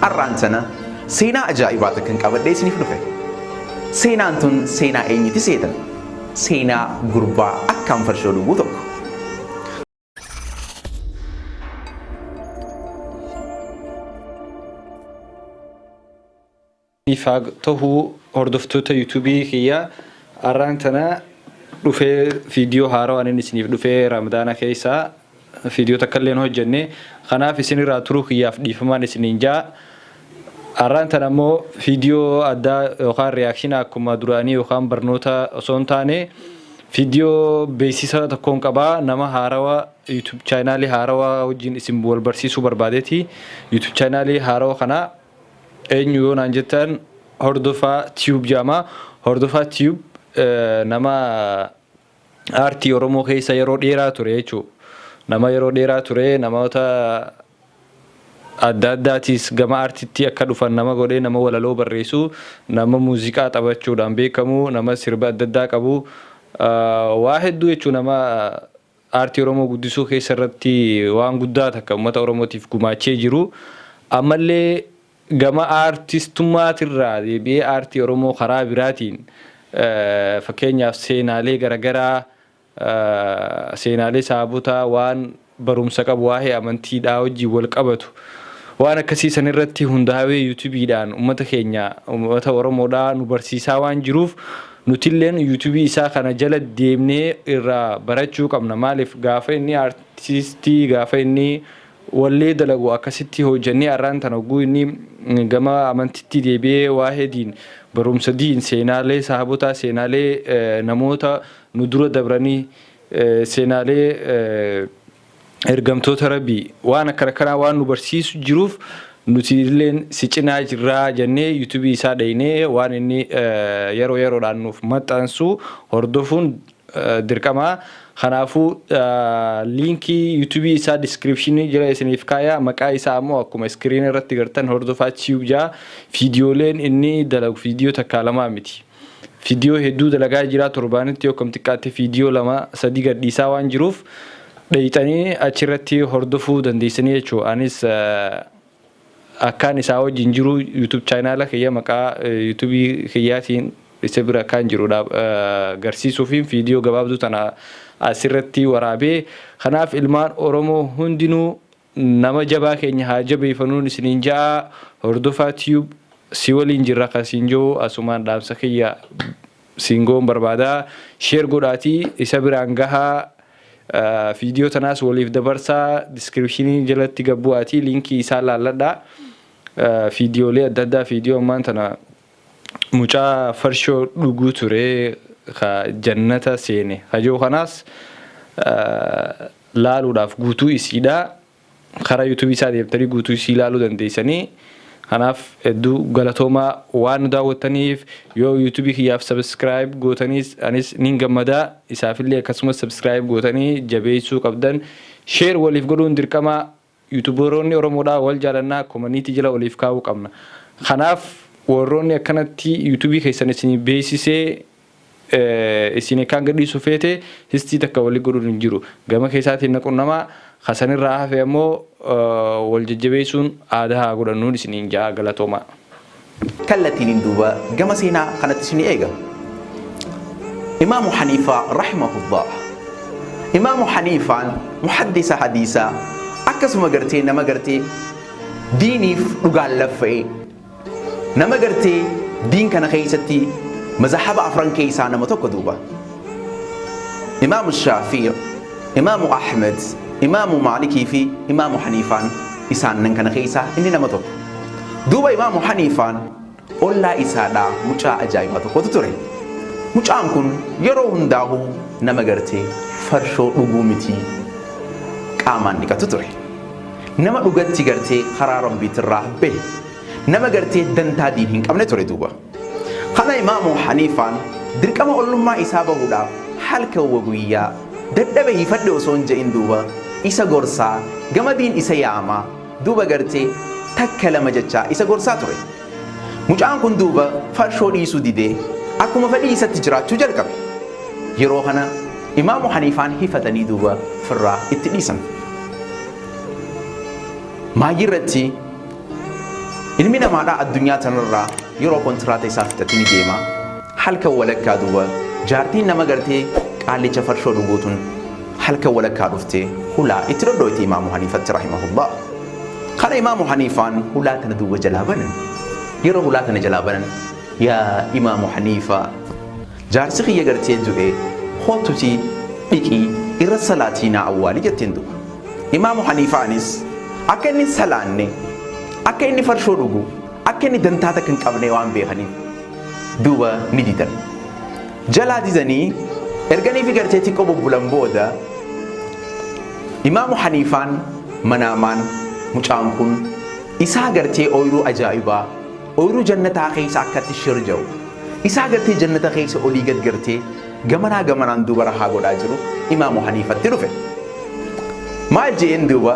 Arraan tana seenaa ajaa'ibaa takkan qabadhee isiniif dhufe. Seenaan tun seenaa eenyuti seetan? Seenaa gurbaa akkaan farshoo dhuguu tokko. Isiniif haa tahu hordoftoota YouTube kiyya, arraan tana dhufee viidiyoo haarawaan inni isiniif dhufee. Ramadaana keessa viidiyoo takka illee hin hojjenne, kanaaf isinirraa turuu kiyyaaf dhiifamaan isiniin jaa. Arraan tana immoo viidiyoo addaa yookaan reaction akkuma duraanii yookaan barnoota osoo hin taane, viidiyoo beeksisa tokkoon qabaa. Nama haarawa YouTube chaanaalii haarawaa wajjin isin wal barsiisuu barbaadeeti. YouTube chaanaalii haarawa kana eenyu yoo naan jettan, Hordofaa Tube jedhama. Hordofaa Tube nama aartii Oromoo keessa yeroo dheeraa ture jechuudha. Nama yeroo dheeraa ture, namoota adda addaatis gama aartiitti akka dhufan nama godhee, nama walaloo barreessu, nama muuziqaa taphachuudhaan beekamu, nama sirba adda addaa qabu, waa hedduu jechuudha, nama aartii Oromoo guddisuu keessa irratti waan guddaa takka uummata Oromootiif gumaachee jiru. Ammallee gama aartistummaatirraa deebi'ee aartii Oromoo karaa biraatiin, fakkeenyaaf seenaalee garaagaraa, seenaalee saabotaa, waan barumsa qabu, waa'ee amantiidhaa wajjin wal qabatu, waan akkasii san irratti hundaa'ee yuutuubiidhaan uummata keenya, uummata Oromoodhaa nu barsiisaa waan jiruuf, nutilleen yuutuubii isaa kana jala deemnee irraa barachuu qabna. Maaliif, gaafa inni aartistii, gaafa inni wallee dalagu akkasitti hojjannee, arraan tana hogguu inni gama amantitti deebi'ee waa'ee diin, barumsa diin, seenaalee saabotaa, seenaalee namoota nu dura dabranii, seenaalee ergamtoota Rabbii, waan akkana kanaa waan nu barsiisu jiruuf, nuti illeen si cinaa jirraa jennee yuutuubii isaa dhaynee waan inni yeroo yeroodhaan nuuf maxxansu hordofuun dirqama. Kanaafuu liinkii yuutuubii isaa description jala isiniif kaaya. Maqaa isaa ammoo akkuma screen irratti gartan Hordofaa Tube jaa. Viidiyooleen inni dalagu viidiyoo takkaa lamaa miti. Viidiyoo hedduu dalagaa jira. Torbaanitti yoo kam xiqqaatti viidiyoo lama sadii gadhiisaa waan jiruuf, dheeyxanii achirratti hordofuu dandeessanii jechuudha. Anis akkaan isaa wajjin jiru YouTube chaanaala kiyya maqaa yuutuubii kiyyaatiin isa bira akkaan jiru garsiisuufi viidiyoo gabaabduu tana asirratti waraabee. Kanaaf ilmaan Oromoo hundinuu nama jabaa keenya haa jabeeffannuun isiniin ja'a. Hordofaa Tube, si waliin jirra kasiin jiru asumaan dhaamsa kiyya siin goon barbaada. Share godhaatii isa biraan gahaa, viidiyoo tanaas waliif dabarsaa, description jalatti gabbu'aatii liinkii isaa laalladhaa. Viidiyoolee adda addaa, viidiyoo ammaan tana mucaa farshoo dhuguu ture ka jannata seene kajoo kanaas laaluudhaaf guutuu isiidha karaa yuutuubii isaa deemtanii guutuu isii ilaaluu dandeessanii. Kanaaf hedduu galatoomaa waan nu daawwattaniif. Yoo yuutuubii kiyyaaf subscribe gootaniis anis nin gammadaa, isaafillee akkasumas subscribe gootanii jabeessuu qabdan. Share waliif godhuun dirqama. Yuutuubaroonni Oromoodhaa wal jaalannaa, community jala waliif kaa'uu qabna. Kanaaf warroonni akkanatti yuutuubii keessan isin beeksisee isin akkaan gadhiisu feete, histii takka walii godhuun hin jiru. Gama keessaatiin na qunnamaa. Kasanirraa hafe ammoo wal jajjabeessuun aadaa haa godhannuun isiniin ja'a. Galatoomaa. Kallattiin duuba gama seenaa kanatti isin eega. Imaamu Haniifaa rahimahullah. Imaamu Haniifaan muhaddisa hadiisaa, akkasuma gartee nama gartee diiniif dhugaan laffa'e, nama gartee diin kana keessatti mazahaba afran keessaa nama tokko duuba. Imaamu Shaafii, Imaamu Ahmed, Imaamu Maalikii fi Imaamu Haniifaan isaan kana keessaa inni nama tokko. Duuba Imaamu Haniifaan ollaa isaadhaa mucaa ajaa'ibaa tokkotu ture. Mucaan kun yeroo hundaa'uu nama gartee farshoo dhuguu miti, qaamaan dhiqatu ture. Nama dhugatti gartee karaa Rabbiitirraa bahe. Nama gartee dantaa diin hin qabne ture duuba. Kana Imaamu Haniifaan dirqama ollummaa isaa bahuudhaaf halkan wa guyyaa dadhabe hifadhe osoo hin je'in duuba isa gorsaa, gama diin isa yaamaa, duuba gartee takka lama jechaa isa gorsaa ture. Mucaan kun duuba farshoo dhiisuu didee akkuma fedhii isatti jiraachuu jalqabe. Yeroo kana Imaamu Haniifaan hifatanii duuba firraa itti dhiisan. Maayii irratti Ilmi namaadhaa addunyaa tanarraa yeroo kontiraata isaa fixate ni deema. Halkan walakkaa duuba jaartiin nama gartee qaallicha farshoo dhuguu tun halkan walakkaa dhuftee hulaa itti dhodhooyte Imaamu Haniifatti rahimahullah. Kana Imaamu Haniifaan hulaa tana duuba jalaa banan. Yeroo hulaa tana jalaa banan, yaa Imaamu Haniifaa, jaarsi kiyya gartee du'e, koottutii dhiqii irra salaatii naa awwaali jetteen duuba. Imaamu Haniifaanis akka inni hin salaanne, akka inni farshoo dhugu, akka inni dantaa takka hin qabne waan beekaniif duuba ni didan. Jalaa didanii erganii fi gartee xiqqoo bubbulan booda Imaamu Haniifaan manaamaan mucaan kun isaa gartee ooyruu ajaa'ibaa, ooyruu jannataa keessa akkatti shir ja'u, isaa gartee jannata keessa olii gad gartee gamanaa gamanaan duuba rahaa godhaa jiru Imaamu Haniifatti dhufe. Maal je'een duuba?